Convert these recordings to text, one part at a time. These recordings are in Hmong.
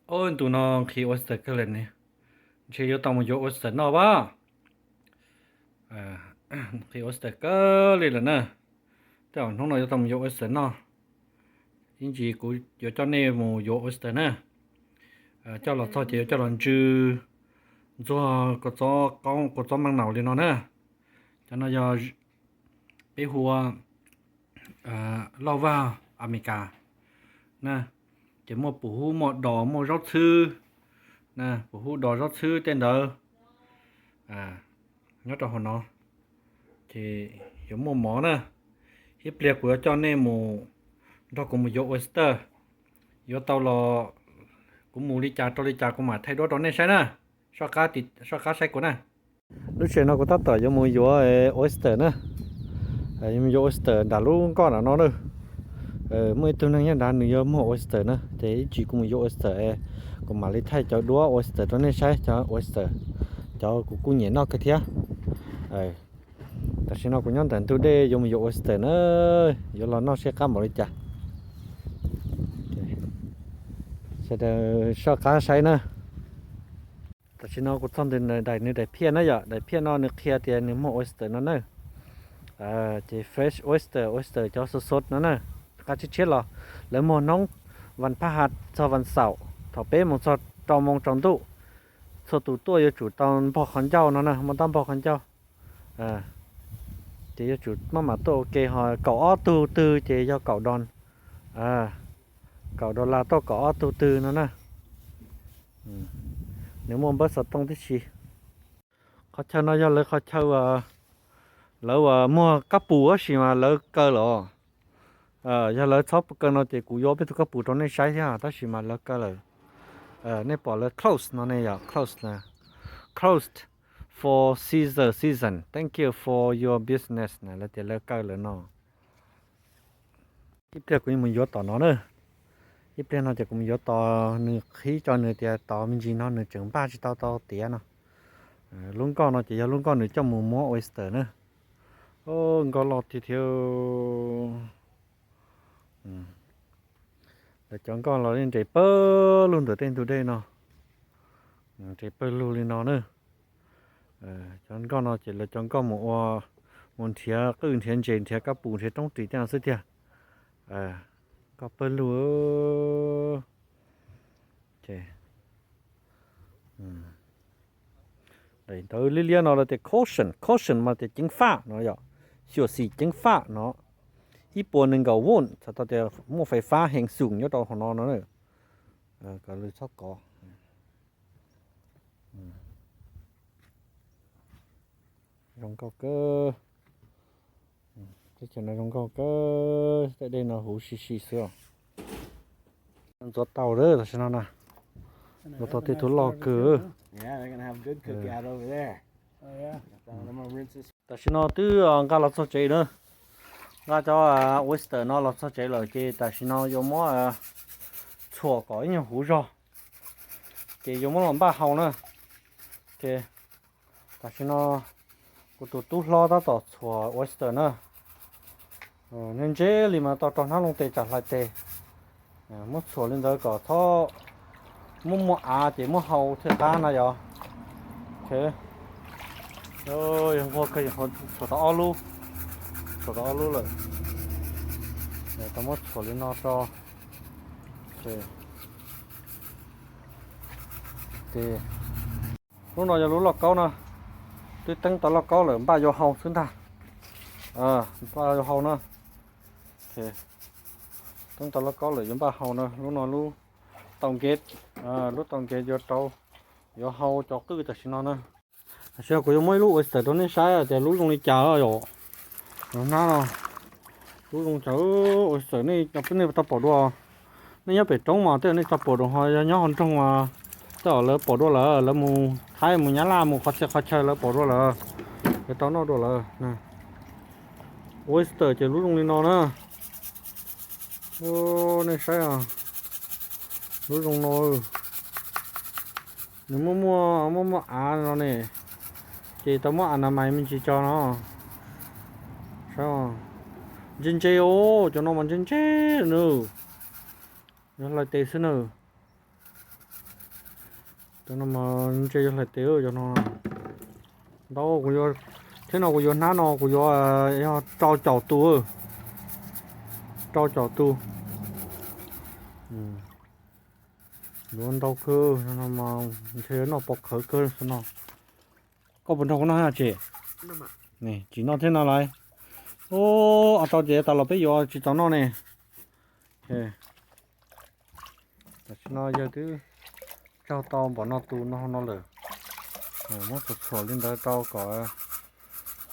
Ob ntu no nqhis oyster kawg li ne, ntshe yuav tau mus yuav oyster noj pab. Nqhis oyster kawg li lawm na, tej zaum hnub no yuav tau mus yuav oyster noj. Ib ntsis kuv yuav coj nej mus yuav oyster na. Coj los txog ces yuav coj los ntsw ntxuag kua txob maj naus li no na. Cov no yog peb hu ua lauj vag Amelikas na, ces muaj pum hub, muaj dos, muaj zaub txhwb, pum hub, dos, zaub txhwb tej ntawd nyob rau hauv no, ces yuav muaj mov na. Ib pliag kuv yuav coj nej mus nrog kuv mus yuav oyster, yuav tau los kuv mus li cas rau li cas kuv mam thaij duab rau nej saib na. Soj qab saib kuv na. Lub sij hawm no kuv tab tom yuav mus yuav oyster na, yuav mus yuav oyster nram lub nkoj nram no na. Muaj ib tug neeg nyob nrad nws yuav muag oyster na, ces ib tsam kuv mus yuav oyster, kuv mam li thaij cov duab oyster rau nej saib, cov oyster, cov kuv kuj nyiam noj kawg thiab. Tam sim no kuv nyob ntawm ntug dej yuav mus yuav oyster na, yuav los noj seb qab npaum li cas. Sawv daws soj qab saib na. Tam sim no kuv txog ntawm daim, nws daim phiaj na yom, daim phiaj no nws qhia tias nws muag oyster no na. Ces fresh oyster, oyster cov sov sov no na, qab tshiab tshiab los. Lawv muag hnub vas phaj has txog vas xaum thaum peb mus txog rau moos tsaus ntuj. Txhua tus tuaj yuav tsum tau npog qhov ncauj no na, muaj tab npog qhov ncauj. Ces yuav tsum maj mam tuaj ua ke, ho kaum ob tug twg ces yog kaum dos, kaum dollar tauj kaum ob tug twg no na. Nws muaj npawb xov tooj tib si. Qhov chaw no yog lawv qhov chaw, lawv muag kab pus tab sis mas lawv kaw lawm. Yog lawv txhob kaw no ces kuv yuav peb tug kab pus rau nej saib thiab, tab sis mas lawv kaw lawm. Nej pom lawv close no ne yom, close, closed for season, season, thank you for your business na, lawv tias lawv kaw lawm no. Ib pliag kuv yuav mus yuav tom no na. Ib pliag no ces kuv mus yuav tom, nws qhib tso nws tias tom me ntsis no nws tseem npaj tsis tau tau tiav no. Lub nkoj no ces yog lub nkoj nws coj mus muab oyster na. Nkoj loj tiag thiab. Lawv cov nkoj los nres pawg lug ntawm tej ntug dej no. Nres pawg lug li no na. Cov nkoj no ces lawv cov nkoj mus ua, mus nrhiav qwj nrhiav ntses nrhiav kab pus nrhiav roob ris tej no xwb tiag. Nkoj pawg lug. Daim ntawv liab liab no lawv tias caution, caution mas tias ceev faj no yom, xyuam xim ceev faj no. Ib puas nees nkaum volt txhais tau tias muaj fais fab heev xum nyob rau hauv no no. Kom lwm txhob kov. Zoo nkauj kawg. Teb chaws no zoo nkauj kawg, tej dej no huv si si xwb os. Ntxuav tau lawm tam sim no na, ntxuav tau tej tug loj kawg. Tam sim no twb nqa los txog tsev na, nqa cov oyster no los txog tsev lawm ces tam sim no yuav muab txhuam kom ib nyuag huv zog, ces yuav muab los npaj hau na. Ces tam sim no kuv tus tub hlob tab tom txhuam oyster na. Ntsej ntsej li mas tau rau hnab looj tes tsam hlais tes. Muab txhuam li ntawd kom txhob muab muaj av ces muab hau thiaj qab na yom. Yog nquag kawg, txhuam tau ob lub, txhuam tau ob lub lawm. Tau muab txhuam li no tso. Lub no yog lub lauj kaub na, twb teeb tau lauj kaub lawm, npaj yuav hau xwb ntag. Npaj yuav hau na. Teeb tau lauj kaub lawm yuav npaj hau na. Lub no lub tau nkev, lub tau nkev yuav rau, yuav hau cov qwj tam sim no na. Tam sim no kuv yuav muab ib lub oyster rau nej saib tias lub zoo li cas yom. Hnab no, lub zoo cas, oyster nej, nej tau pom dua. Nej nyob pem roob mas tej nej tau pom dua, ho yog nyob hauv nroog mas tej zaum lawv pom dua lawm, lawv mus Thaib mus Nyab Laj mus qhov txhia qhov chaw lawv pom dua lawm, lawv tau noj dua lawm. Oyster ces lub zoo li no na. Nej saib, lub zoo no. Nws muaj muaj, muaj muaj av no ne, ces tau muab a na mais me ntsis tso no. Saib, ntse ntse os, cov no mas ntse ntse na. Yuav hlais tes xwb na. Cov no mas ntshe yog hlais tes cov no. Ntau, kuv yuav, thiab no kuv yuav hnab no kuv yuav yog rau caum tus, rau caum tus. Yuav ntau kawg no mas ntshe noj pov khawv kawg xwb no. Koj puas nrog kuv noj tsis? Tsis noj thiab no lauj. Ua tau ces tas los peb yuav tsis tau noj ne. Tam sim no yawg twb tsaug tau npaum no tus no no lawm. Muab txhuam txhuam li ntawd rau kom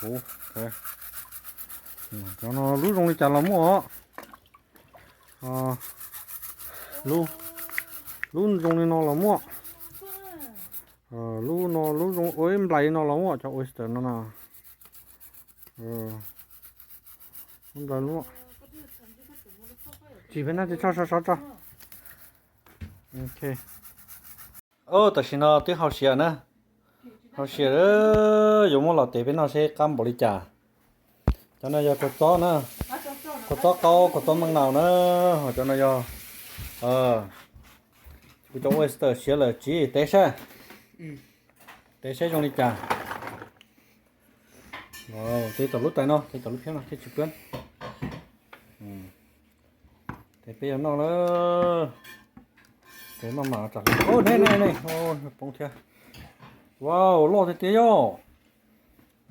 huv. Cov no lub zoo li cas los muaj os. Lub zoo li no los muaj. Lub no lub zoo ua ib nplais li no los muaj cov oyster no no. Ib nplais los muaj. Tsis peb nab tsis tso sov sov tso. Ok. Tam sim no twb hau siav na. Hau siav, yuav muab los tev peb noj seb qab npaum li cas. Cov no yog kua txob na, kua txob qaub, kua txob meej naus na. Ho cov no yog kuv cov oyster siav lawm, tsis tev saib, tev saib zoo li cas. Tev tom lub tais no, tev tom lub phiab no thiaj tsis kuab. Ces peb yuav noj lawm. Ces maj mam tsam, ne ne ne, poob thiab. Wow, loj tiag tiag yog.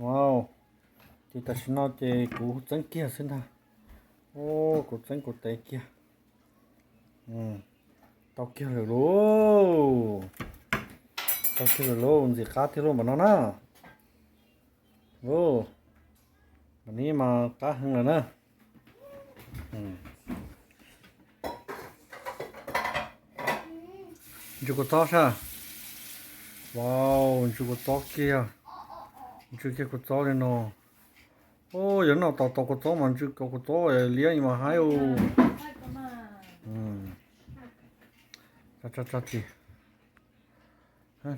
Wow, ces tam sim no ces kuv txeeb kiag xwb ntag. Kuv txeeb kuv tev kiag. Tau kiag lawm lauj. Tau kiag lawm lauj, ntxim qab tiag lauj npaum no na. Npaum no mas qab heev lawm na. Ntsw kua txob sab. Wow, ntsw kua txob kiag. Ntsw kiag kua txob li no. Yog noj tau tau kua txob mas ntsw kua txob liab mas haib. Tso tso tso tsis,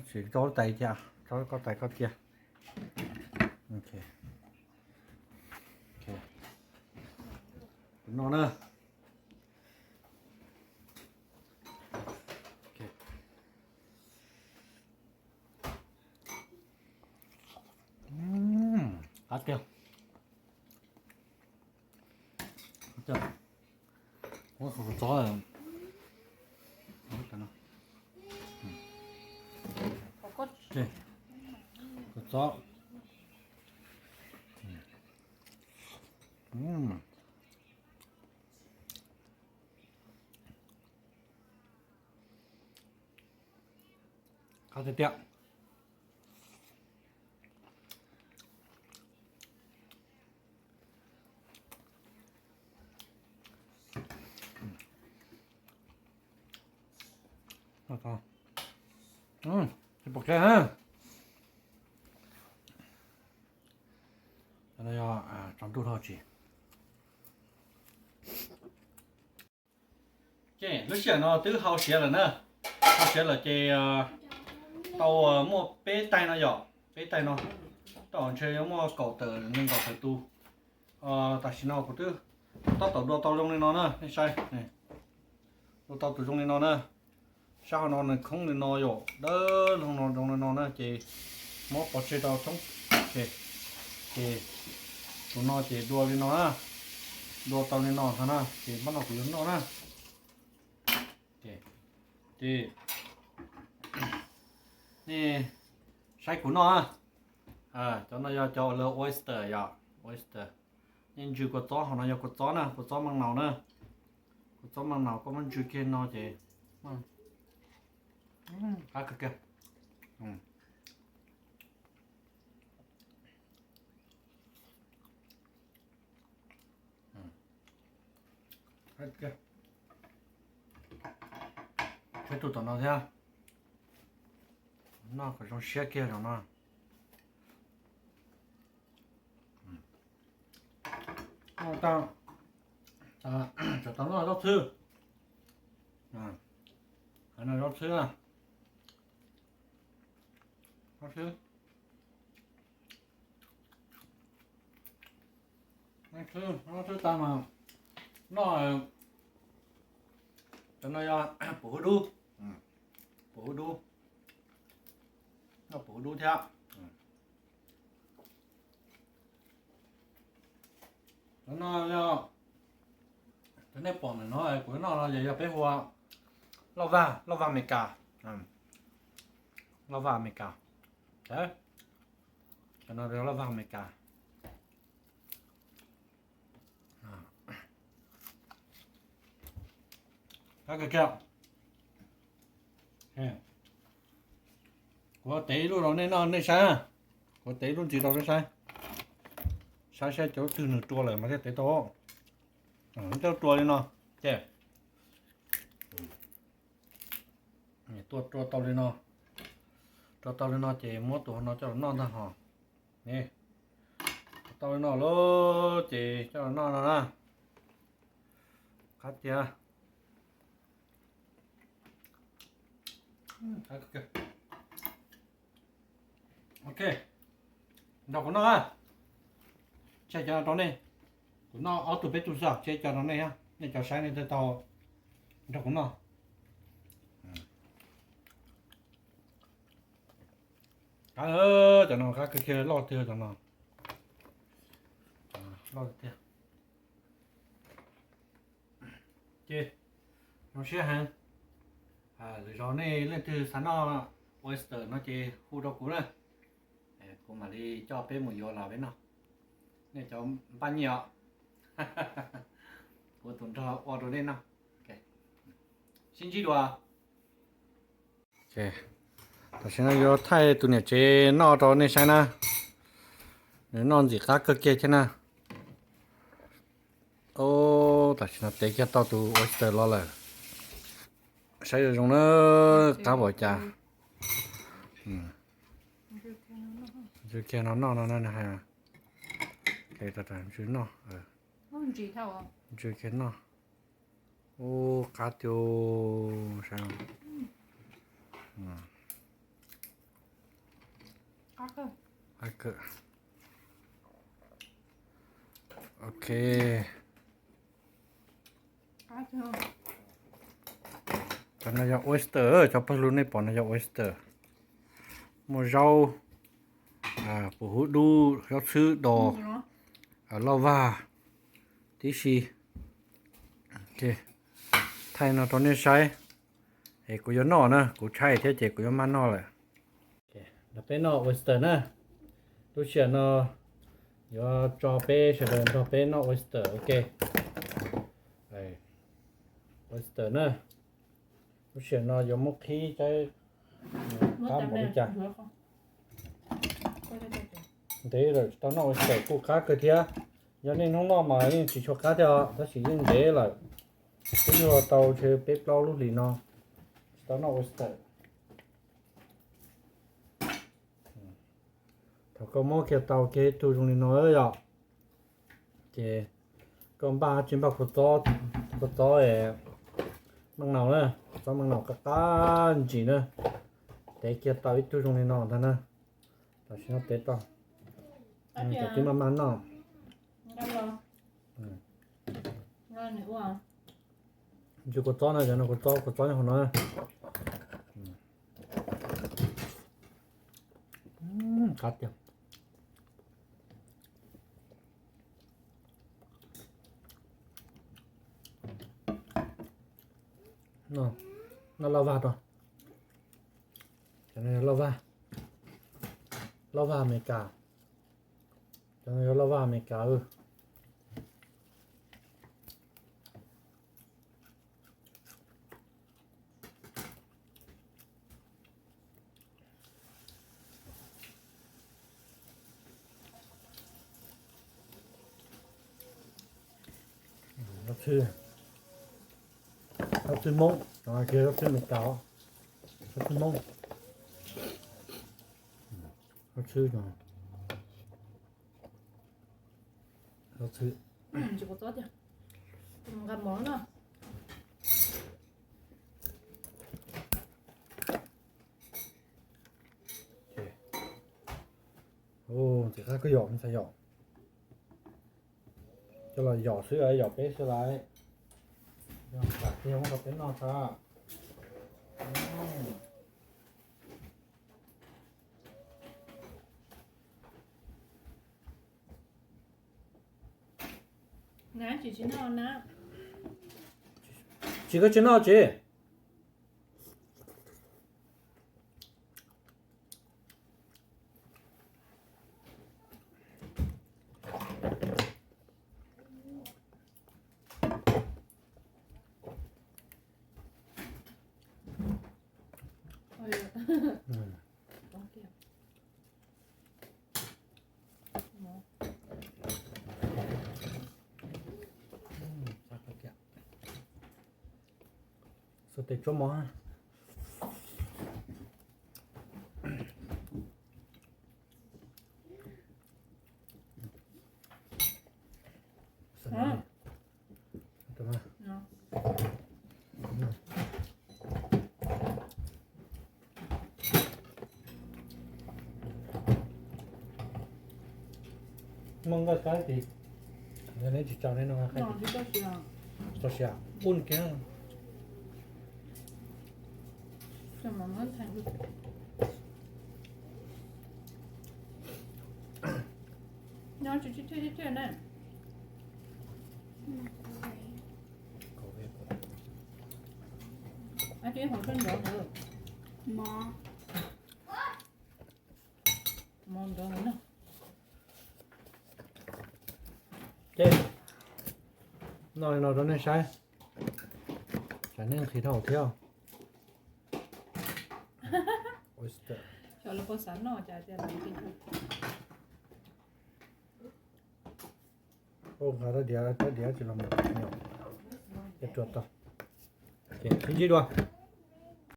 tsis tso lub tais cia, tso koj tais koj cia. Noj na. Qab tiag. Muab kua txob, kua txob. Qab tiag tiag. Tsis pom qab ha. Cov no yog tsaus ntuj hlo tsis. Ces lub sij hawm no twb hau siav lawm na. Hau siav lawm ces tau muaj peb taig no yom, peb taig no. Tau ntshe yuav muaj kaum tawm nees nkaum tawm tus. Tam sim no kuv twb tab tom dua tau zoo li no na, nej saib. Dua tau tus zoo li no na. Sab hauv no nws khoob li no yom, dawb loo no zoo li no na ces muab pov tseg rau thoob. Ces tus no ces dua li no na, dua tau li no ntag na ces pab no kuv yuav noj na. Ces nej saib kuv noj na. Cov no yog cov lawv oyster yom, oyster. Nej ntsw kua txob, hauv no yog kua txob na, kua txob meej naus na. Kua txob meej naus koj muab ntsw kiag no ces qab kawg kiag. Tshuav tus tom no thiab. Noj kom zoo siab kiag zaum no. Tsam tau noj zaub txhwb. Zaub txhwb, zaub txhwb. Zaub txhwb tag mas noj. Cov no yog pum hub dub, pum hub dub. thiab. Cov no, cov nej pom ntawm no kuv noj no yog, yog peb hu ua lauj vaj, lauj vaj Amelikas, lauj vaj Amelikas. Cov no yog lauj vaj Amelikas. Kuv tev ib lub rau nej noj nej saib, kuv tev ib lub ntxiv rau nej saib, saib saib cov twg nws rua lawm mas thiaj tev tau. Cov rua li no, ces tuaj rua tau li no, rua tau li no ces muab tus no coj los noj ntag hos. Tau li no lawm ces coj los noj no na. Qab tiag. Ok, nrog kuv noj. Tseg cov no rau nej. Kuv noj ob tug peb tug xwb, tseg cov rau nej, nej cov saib nej thiaj tau. Nrog kuv noj. Qab, cov no qab kawg kiag, loj tiag cov no. Loj tiag. Ces zoo siab heev. Lwm zaus nej leej twg xav noj oyster no ces hu rau kuv na. Kuv mam li coj peb mus yuav los peb noj. Nej cov npaj nyiaj os, kuv tus nrog ua rau nej noj. Sib ntsib dua. Tam sim no yuav thaij tus niam tsev noj rau nej saib na. Nws noj ntxim qab kawg kiag thiab na. Tam sim no tev kiag tau tus oyster los lawm. Saib zoo zoo na, qab npaum cas. Ntsw kiag no noj no na, nws hais. Ntsw noj, ntsw kiag noj. Ub, qab tiag. Qab kawg. Ok. Cov no yog oyster, cov pawg lug nej pom no yog oyster. Muaj zaub, pum hub dub, zaub txhwb, dos, lauj vag tib si. Thaij no rau nej saib. Es kuv yuav noj na, kuv tshaib thiab ces kuv yuav maj noj lawm. Nrog peb noj oyster na. Lub sij hawm no yuav tso peb sawv daws nrog peb noj oyster, ok. Oyster na. Lub sij hawm no yuav muab qhib saib qab npaum li cas. Ntev lawm tsis tau noj oyster, kuj qab kawg thiab. Yog niaj hnub noj mas yeej tsis tshua qab thiab os, tab sis yeej ntev lawm. Twb nyuag tau ntshe peb plaub lub hlis no tsis tau noj oyster. Thaum koj muab kiag tau kiag ib tug zoo li no yom, ces koj npaj tsis npaj kua txob, kua txob meej naus na, kua txob meej naus qab qab ntsis na, tev kiag tau ib tug zoo li no ntag na. Tam sim no tev tau, cov twb maj maj noj. Ntsw kua txob no, cov no kua txob, kua txob nyob hauv no. Qab tiag. Noj lauj vag rau. Cov no yog lauj vag, lauj vag Amelikas. Cov no yog lauj vag Amelikas. Zaub txhwb, zaub txhwb Hmoob, zaub txhwb Amelikas, zaub txhwb Hmoob, zaub txhwb no. Zaub txhwb. Nqa mov na. Ntxim qab kawg yom, me ntxhais yom. Coj los yom xwb, yom peb xwb lauj. Yog kam tiag muab rau peb noj tso. Nab tsis, tsis noj na. Tsis, koj tsis noj tsis? Xuas tes tsuab mov. Muaj nkauj saib tis, yog neb tsis tso neb no, tso sia ub kiag. Nyob tsis tsis thiaj thiaj na. Ab, tib hauv toj nrov ntawd. Mov nrov ntawd na. Ces noj li no rau nej saib, tsam nej nqhis dhau thiab. Xyov lawv puas xav noj cas tias lawv nqhis dhau. Ua nqa rab diav, rab diav tsis los mus nyom, ces ruam tau. Ces sib ntsib dua.